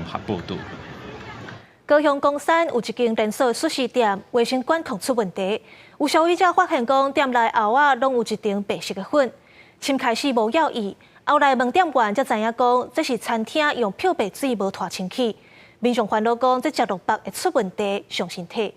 合報導。高雄岡山有一間連鎖速食店，衛生管控出問題，有消費者發現講，店內餚仔攏有一層白色的粉，先開始無留意，後來問店員才知影講，這是餐廳用漂白水無拖清氣。民眾煩惱講，這食落腹會出問題，傷身體。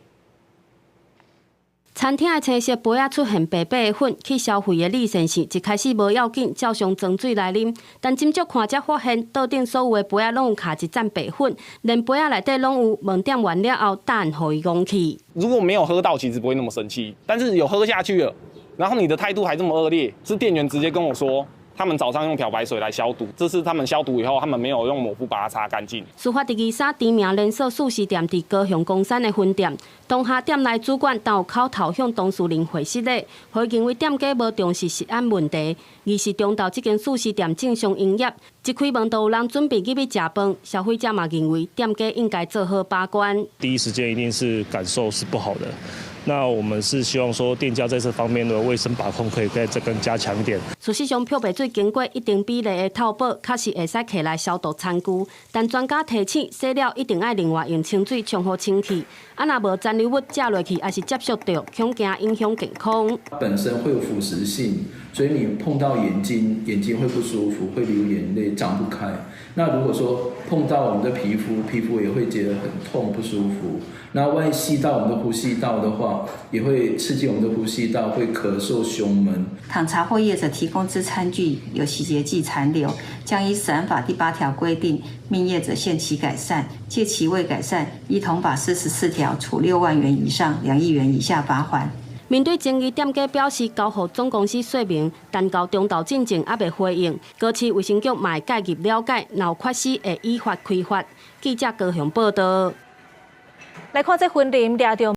餐廳的青色杯仔出現白白的粉，去消費的李先生一開始無要緊，照常裝水來啉。但斟酌看才發現，桌頂所有的杯仔攏有卡一層白粉，連杯仔內底攏有。問店員了後，答案予伊戇去。如果沒有喝到，其實不會那麼生氣。但是有喝下去了，然後你的態度還這麼惡劣，是店員直接跟我說，他們早上用漂白水來消毒，這是他們消毒以後，他們沒有用抹布把它擦乾淨。事發佇23知名連鎖速食店佇高雄岡山的分店，當下店內主管當有口頭向當事人回失禮，予伊認為店家無重視食安問題。二是中晝這間速食店正常營業，一開門就有人準備入去食飯，消費者嘛認為店家應該做好把關。第一時間一定是感受是不好的。那我們是希望說店家在這方面的衛生把控可以再更加強一點。事實上，漂白水經過一定比例的透薄，確實會使揢來消毒餐具。但專家提醒，洗了一定愛另外用清水沖好清氣，啊若無殘留物食落去，抑是接觸著，恐驚影響健康。本身會有腐蝕性，所以你碰到眼睛，眼睛會不舒服，會流眼淚，張不開。那如果說碰到我們的皮膚，皮膚也會覺得很痛不舒服。那萬一吸到我們的呼吸道的話，也會刺激我們的呼吸道，會咳嗽、胸悶。倘查獲業者提供之餐具有洗潔劑殘留，將依食安法第8條規定，命業者限期改善，屆期未改善，依同法44條處6萬元以上2億元以下罰鍰。面對爭議，店家表示交予總公司說明，但到中晝進前猶未回應。高市衛生局嘛會介入了解，若有缺失會依法開罰。記者高雄報道。來看這雲林掠著。